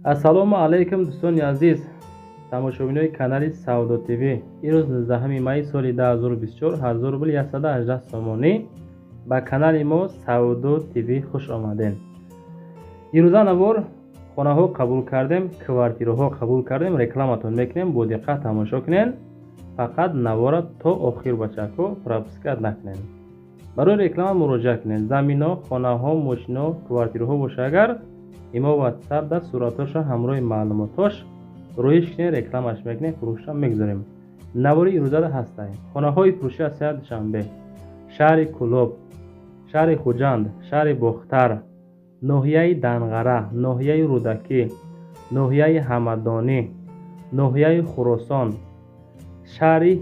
Ассалому алайкум, дӯстони азиз, тамошобинои канали Савдо ТВ. Имрӯз 19 майи соли 2024, 1000 рубл 118 сомонӣ. Ба канали мо Савдо ТВ хуш омадед. Ирӯза навор хонаҳо қабул кардем, квартираҳо қабул кардем, рекламатон мекунем, бо диққат тамошо кунед. Фақат навора то охир, бачако, пропускать накунед. Барои реклама муроҷиат кунед. Замино, хонаҳо, мошино, квартираҳо боша агар, имо WhatsApp да суратҳоша ҳамроҳи маълумотҳош рӯиш кунед, рекламаш мекунем, фурӯшша мегузорем. Навори ирӯзада ҳастаем. Хонаҳои фурӯшӣ аз шаҳри Душанбе, шаҳри Кӯлоб, шаҳри Хуҷанд, шаҳри Бохтар, ноҳияи Данғара, ноҳияи Рӯдакӣ, ноҳияи Ҳамадонӣ, ноҳияи Хуросон, шаҳри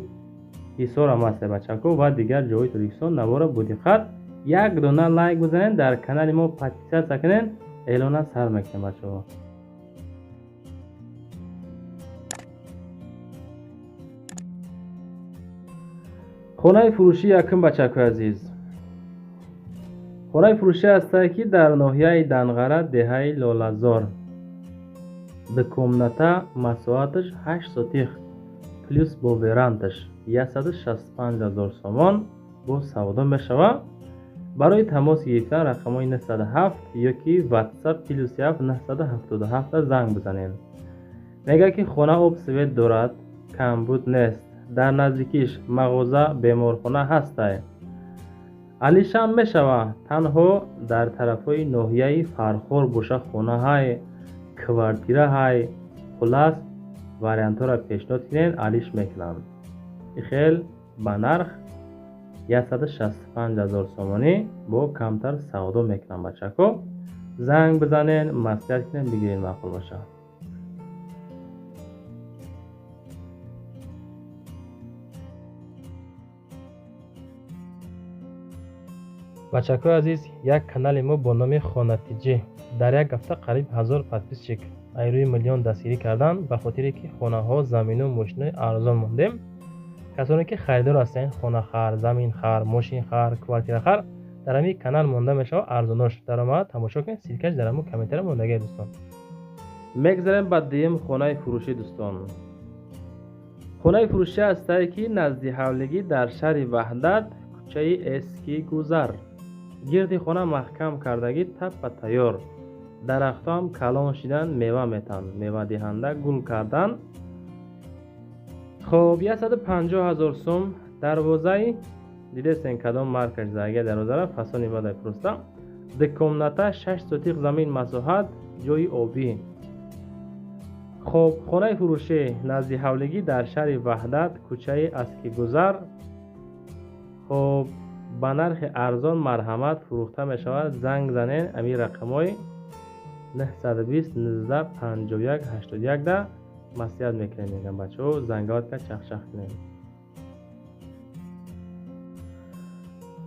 Ҳисор ҳам ҳастем, бачако, ва дигар ҷойҳои Тоҷикистон. Навора бо диққат як дона лайк бизанед, дар канали мо подписаться кунед, эълона сар мекунем, бачаҳо. Хонаи фурӯшӣ якум, бачакои азиз. Хонаи фурӯшӣ ҳастае, ки дар ноҳияи Данғара, деҳаи Лолазор. Ду комната, масоҳаташ 8 сотих, плюс бо верандаш 165 ҳазор сомон бо савдо мешавад. Барои тамос гирифтан рақамҳои 907 ёки WhatsApp плюс 7 977 занг бизанед. Мегӯяд, ки хона об свет дорад, камбуд нест. Дар наздикиш мағоза, беморхона ҳастай. Алишам мешавад, танҳо дар тарафҳои ноҳияи Фархор боша хонаҳай, квартираҳай, хулас вариантҳоро пешниҳод кунед, алиш мекунанд. Ихел ба нарх 165 ҳазор сомонӣ бо камтар савдо мекунанд, бачако. Занг бизанед, маслиҳат кунед, бигиред, маъқул бошад. Бачакои азиз, як канали мо бо номи Хонатиҷӣ дар як ҳафта қариб 1000 подписчик айрӯи миллион дастгирӣ кардан, ба хотире ки хонаҳо, замину, мошинои арзон мондем. Касоне ки харидор ҳастед, хонахар, заминхар, мошинхар, квартирахар, дар ҳамин канал монда мешавад арзонош. Даромад тамошо кунед, ссылкаш дар ҳамон комментария мондагия, дӯстон. Мегзарем ба дуюм хонаи фурӯшӣ, дӯстон. Хонаи фурӯшӣ ҳастае, ки назди ҳавлигӣ дар шаҳри Ваҳдат, кӯчаи Эски Гузар. Гирди хона маҳкам кардагӣ, таппа тайёр. Дарахтҳоам калон шидан, мева метаҳанд, мевадиҳанда гул кардан. Хоб, 150 ҳазор сум. Дарвозаи дидестен кадом маркаш зага дарвозара фасони бадай просто. Ду комната, 6 сотиқ замин масоҳат, ҷои обӣ. Хоб, хонаи фурӯшӣ назди ҳавлигӣ дар шаҳри Ваҳдат, кӯчаи Аскигузар. Хоб, ба нархи арзон марҳамат фурӯхта мешавад. Занг занед ами рақамҳои 920 19 51 81 да маслиҳат мекунем, мегӯям бачаҳо, зангават кард, чахчах кунем.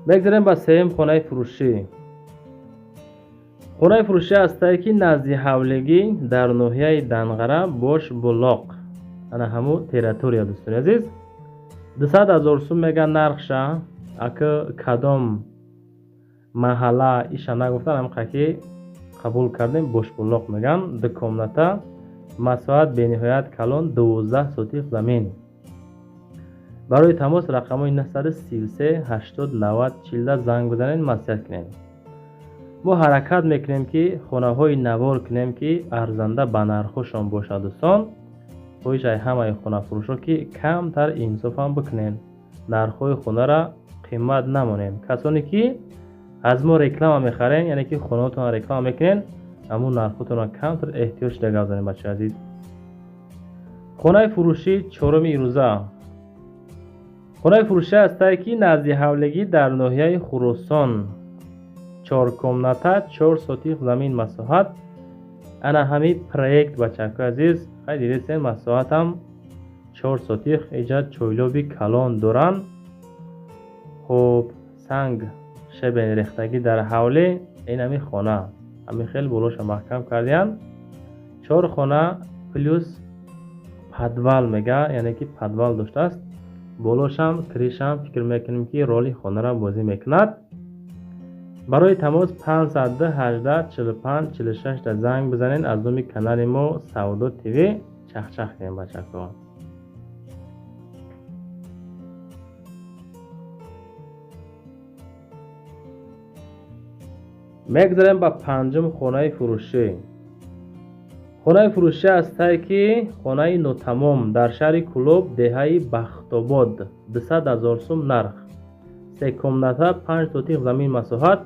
Мегзарем ба сеюм хонаи фурӯшӣ. Хонаи фурӯшӣ ҳастае, ки назди ҳавлигӣ дар ноҳияи Данғара, Бошбулоқ. Ана ҳамун территория, дӯстони азиз. 200 ҳазор сум мегӯянд нархша. Ака кадом маҳалла иша нагуфтан, ҳам қаки қабул кардем, Бошбулоқ мегӯянд. Ду комната, масоҳат бениҳоят калон, 12 сотиқ замин. Барои тамос рақамҳои 933 80 90 40 занг бизанед, маслиҳат кунед. Мо ҳаракат мекунем, ки хонаҳои навор кунем, ки арзанда ба нархҳошон бошад, дӯстон. Хоҳиш ай ҳамаи хонафурӯшҳо, ки камтар инсофам бикунед, нархҳои хонара қимат намонем. Касоне ки аз мо реклама мехарен, яъне ки хонаҳотонро реклама мекунед, ҳамун нархҳотонро камтар эҳтиёҷ шуда гап занед, бачаи азиз. Хонаи фурӯшӣ чоруми ирӯза. Хонаи фурӯшӣ ҳастае, ки назди ҳавлигӣ дар ноҳияи Хуросон, 4 комната, 4 сотиқ замин масоҳат. Ана ҳамин проект, бачакои азиз, хай дидесен, масоҳатам 4 сотиқ, иҷа чойлоби калон доранд. Хоб, санг шебен рехтагӣ дар ҳавлӣ, ин ҳамин хона. Ҳамин хел болоша маҳкам кардиянд. 4 хона плюс подвал мега, яъне ки подвал доштааст. Болошам, крышам фикр мекунем, ки роли хонара бозӣ мекунад. Барои тамос 502 18 45 46 да занг бизанед. Аз номи канали мо Савдо ТВ чахчах кунем бачако. Мегзарем ба панҷум хонаи фурӯшӣ. Хонаи фурӯшӣ ҳастае ки хонаи нотамом дар шаҳри Кӯлоб, деҳаи Бахтобод, 200 000 сум нарх, се комната, 5 сотих замин масоҳат.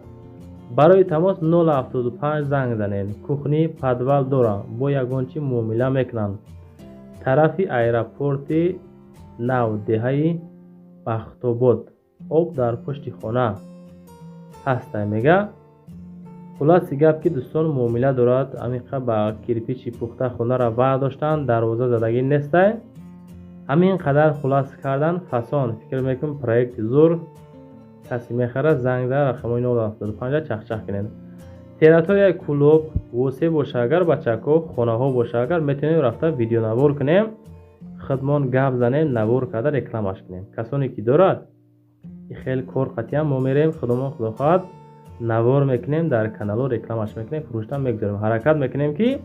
Барои тамос 075 занг занед. Кухни, подвал дора, бо ягон чи муомила мекунанд. Тарафи аэропорти нав, деҳаи Бахтобод, об дар пушти хона ҳастай мега. Хулоси гап ки дӯстон муомила дорад, амиқа ба кирпичи пухта хонаро бардоштанд, дарвоза задагӣ нестай. Ҳамин қадар хулос кардан фасон. Фикр мекунам проекти зур, касе мехарад занг зада рақамҳои 075 чахчах кунед. Территорияи Кӯлоб вусеъ боша агар бачако, хонаҳо боша агар метавонем рафта видеонавор кунем, худмон гап занем, навор карда рекламаш кунем. Касоне ки дорад хеле кор қатъиян мо мерем, худомон худо хоҳад навор мекунем, дар каналҳо рекламаш мекунем, фурӯштан мегузорем. Ҳаракат мекунем ки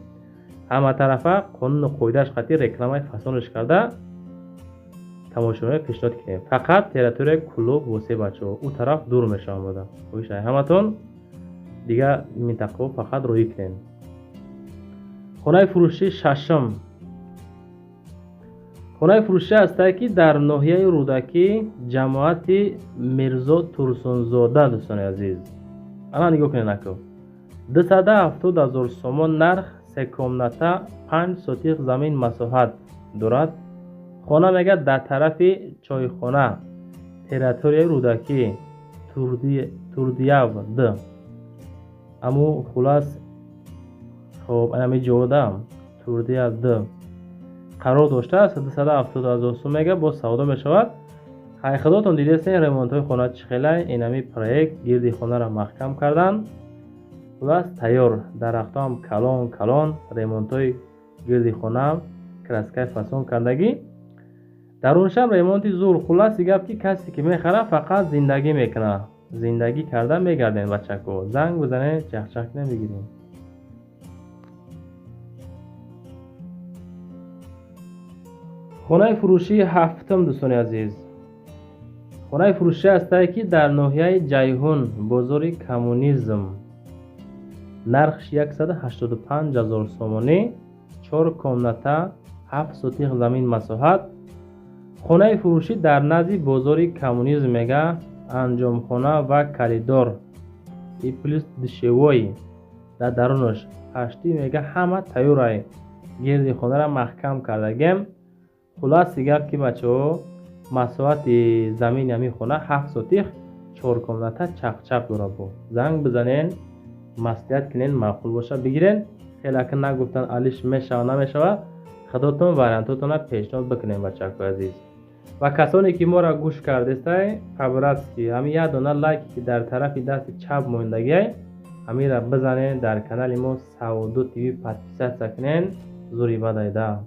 ҳаматарафа қонуну қоидааш қатъи рекламаи фасонаш карда тамошобино пешниҳод кунем. Фақат территорияи Кӯлоб вусеъ бачаҳо, ӯ тараф дур мешавам бода. Хоҳишай ҳаматон дигар минтақаҳо фақат роҳӣ кунем. Хонаи фурӯшии шашум. Хонаи фурӯшӣ ҳастае ки дар ноҳияи Рӯдакӣ, ҷамоати Мирзо Турсунзода. Дӯстони азиз, ана нигоҳ кунед нако. 270 000 сомон нарх, се комната, 5 сотих замин масоҳат дорад. Хона мега дар тарафи чойхона, территорияи Рӯдакӣ, Турдияв д. Аму хулас хоб анами ҷода Турдияв д қарор доштааст. 270 000 сом мега боз савдо мешавад. Хай худотон дидесен ремонтҳои хона чӣ хелай. Инами проект гирди хонаро маҳкам кардан, хулас тайёр, дарахтҳоам калон калон, ремонтҳои гирди хонаам краскаи фасон кардагӣ, даруншам ремонти зур. Хуласи гап ки касе ки мехарад фақат зиндагӣ мекунад, зиндагӣ карда мегардем бачако. Занг бизанед, чахчах кунем, бигирем. Хонаи фурӯшии ҳафтум дӯстони азиз. Хонаи фурӯшӣ ҳастае ки дар ноҳияи Ҷайҳун, бозори Коммунизм, нархш 185 000 сомонӣ, 4 комната, 7 сотих замин масоҳат. Хонаи фурӯшӣ дар назди бозори Коммунизм мега, анҷомхона ва коридор и плюс душевой дар дарунаш ҳаштӣ мега, ҳама тайёрай, гирди хонаро маҳкам кардагем. Хулоси гап ки бачаҳо масоҳати замини ҳамин хона 7 сотих, 4 комната, чақчақ дорад. Бо занг бизанен, маслиҳат кунен, маъқул боша бигирен. Хеле ака нагуфтан алиш мешава намешава, худотон вариантотонро пешниҳод бикунем бачакои азиз. Ва касоне ки моро гӯш кардестай, по-братски ҳамин як дона лайке ки дар тарафи дасти чап мондагиай, ҳаминро бизанен, дар канали мо Савдо ТВ подписаться кунен, зури бадайда.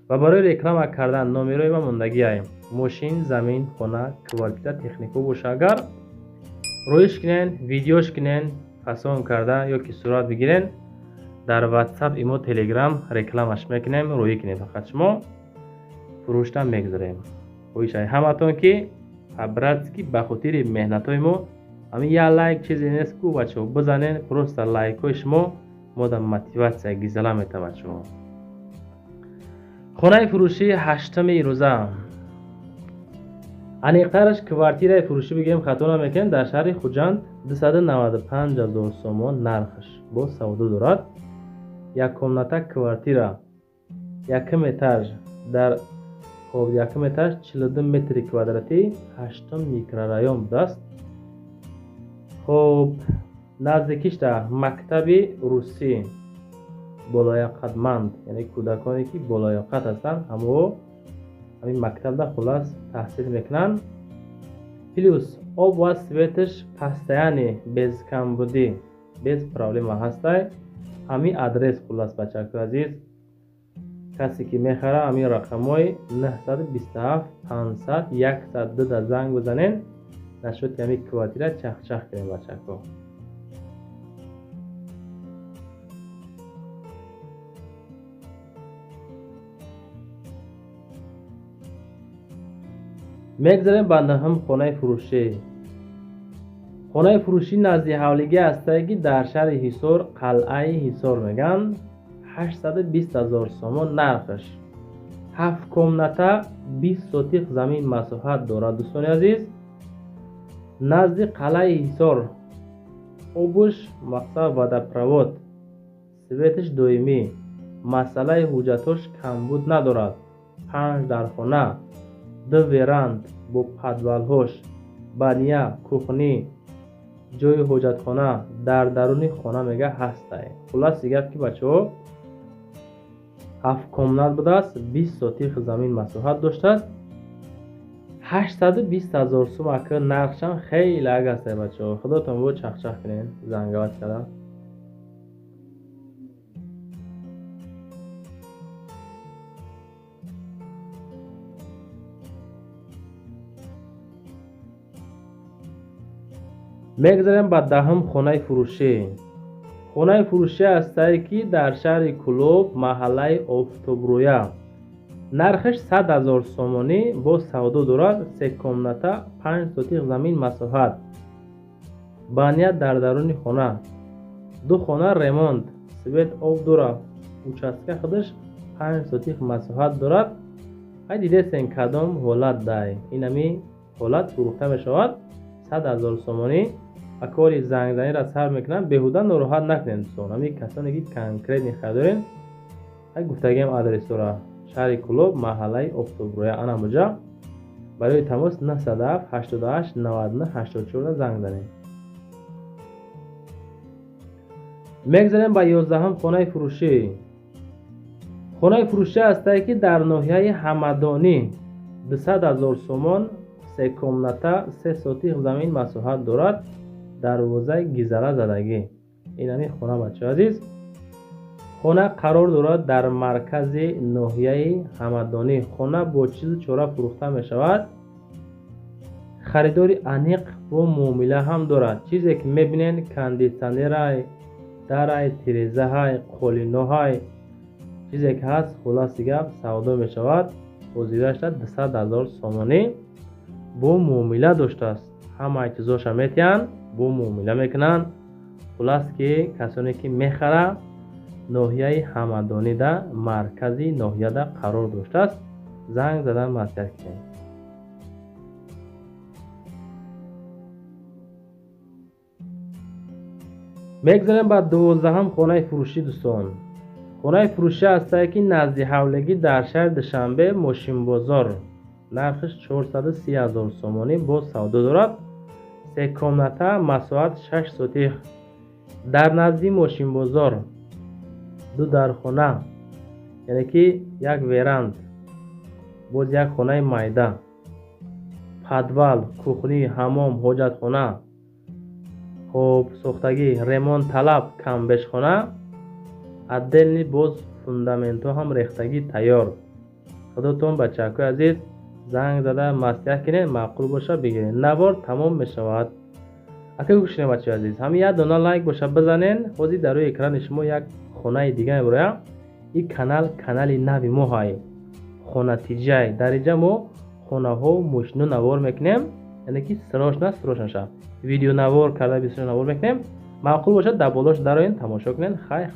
Ва барои реклама кардан номерои ма мондагиай. Мошин, замин, хона, квартира, технико боша агар роиш кунен, видеош кунен, фасон карда ё ки сурат бигирен, дар WhatsApp, имо, Telegram рекламаш мекунем, роӣ кунем, фақат шумо фурӯштан мегузорем. Хоҳишай ҳаматон ки по-братски ба хотири меҳнатҳои мо ҳамин як лайк чизе нест ку бачаҳо, бизанен, просто лайкҳои шумо мода мотиватсия гизала метавад бачаҳо. Хонаи фурӯшии ҳаштуми ирӯза. Аниқтараш квартираи фурӯшӣ бигем хато намекунем, дар шаҳри Хуҷанд 295 000 сомон нархш боз савдо дорад. Як комната квартира, якум этаж, дар хоб якум этаж 42 метри квадратӣ, ҳаштум микрорайон будааст. Хоб наздикишта мактаби русӣ болояқатманд, яъне кӯдаконе ки болояқат ҳастанд ҳамоо ҳамин мактабда хулас таҳсил мекунанд. Плюс об ва светаш постоянный, без камбудӣ, без проблема ҳастай. Ҳамин адрес хулас бачакои азиз, касе ки мехара ҳамин рақамҳои 927 500 102 да занг бизанен, насчёти ҳамин квартира чахчах кунем бачако. Мегзарем ба наҳум хонаи фурӯшӣ. Хонаи фурӯшӣ назди ҳавлигӣ ҳастае, ки дар шаҳри Ҳисор, қалъаи Ҳисор мегӯянд. 820 000 сомон нархаш. 7 комната, 20 сотиқ замин масоҳат дорад, дӯстони азиз. Назди қалъаи Ҳисор, обуш мақсад водопровод, светаш доимӣ, масъалаи ҳуҷҷатҳош камбуд надорад. 5 дархона, 2 веранд бо подвалҳош, баня, кухни, ҷойи ҳоҷатхона дар даруни хона мега ҳастай. Хулоси гап ки бачаҳо 7 комнат будааст, 20 сотиқ замин масоҳат доштааст. 820 000 сум ака нархшам хеле аг ҳастай бачаҳо. Худотон бо чахчах кунед, зангават карда. Мегзарем ба даҳум хонаи фурӯшӣ. Хонаи фурӯшӣ ҳастае, ки дар шаҳри Кӯлоб, маҳаллаи Офтобрӯя. Нархаш 100 000 сомонӣ бо савдо дорад. 3 комната, 5 сотиқ замин масоҳат. Баня дар даруни хона. 2 хона ремонт, свет об дорад. Участка худаш 5 сотиқ масоҳат дорад. Ай дидесен кадом ҳолат дай. Инами ҳолат фурӯхта мешавад 100 000 сомонӣ. Ба кори зангзаниро сар мекунанд, беҳуда нороҳат накунед дӯстон. Ҳамин касоне ки конкретни харидорен, ай гуфтагиам адресора: шаҳри Кӯлоб, маҳаллаи Офтобрӯя. Ана буҷа. Барои тамос 907 88 99 84 занг занед. Мегзарем ба 11-ум хонаи фурӯшӣ. Хонаи фурӯшӣ ҳастае, ки дар ноҳияи Ҳамадонӣ 200 000 сомон, 3 комната, 3 сотиқ замин масоҳат дорад. Дарвозаи гизала задагӣ. Ин ҳамин хона бачаҳо азиз. Хона қарор дорад дар маркази ноҳияи Ҳамадонӣ. Хона бо чизу чора фурӯхта мешавад. Харидори аниқ бо муомила ҳам дорад. Чизе ки мебинед кондитсионерай, дарай, тирезаҳай, қолиноҳай, чизе ки ҳаст, хулоси гап савдо мешавад. Ҳозирашда 200 000 сомонӣ бо муомила доштааст. Ҳамаи чизоша метиҳанд, бо муомила мекунанд. Хулас ки касоне ки мехара, ноҳияи Ҳамадонида, маркази ноҳияда қарор доштааст. Занг задан маслиҳат кунед. Мегзарем ба 12-ум хонаи фурӯшӣ дӯстон. Хонаи фурӯшӣ ҳастае, ки назди ҳавлигӣ дар шаҳри Душанбе, мошинбозор. Нархаш 430 000 сомонӣ бо савдо дорад. 3 комната, масоҳат 6 сотиқ. Дар назди мошинбозор 2 дархона, яъне ки 1 веранд, боз 1 хонаи майда, подвал, кухни, ҳамом, ҳоҷатхона, хоб сохтагӣ, ремонт талаб, камбешхона, отдельный боз фундаментҳо ҳам рехтагӣ тайёр. Худотон бачаҳакои азиз занг зада маслиҳат кунед, маъқул боша бигиред. Навор тамом мешавад. Ака гӯш кунед бачаҳои азиз, ҳамин як дона лайк боша бизанед. Ҳозир дар рӯи экрани шумо як хонаи дига мебароям. Ин канал канали нави мо ҳай, хонатиҷай. Дар инҷа мо хонаҳо мошино навор мекунем, яъне ки срочно срочно ша видео навор карда бисёр навор мекунем. Маъқул бошад дар болош дароен тамошо кунед. Хайр.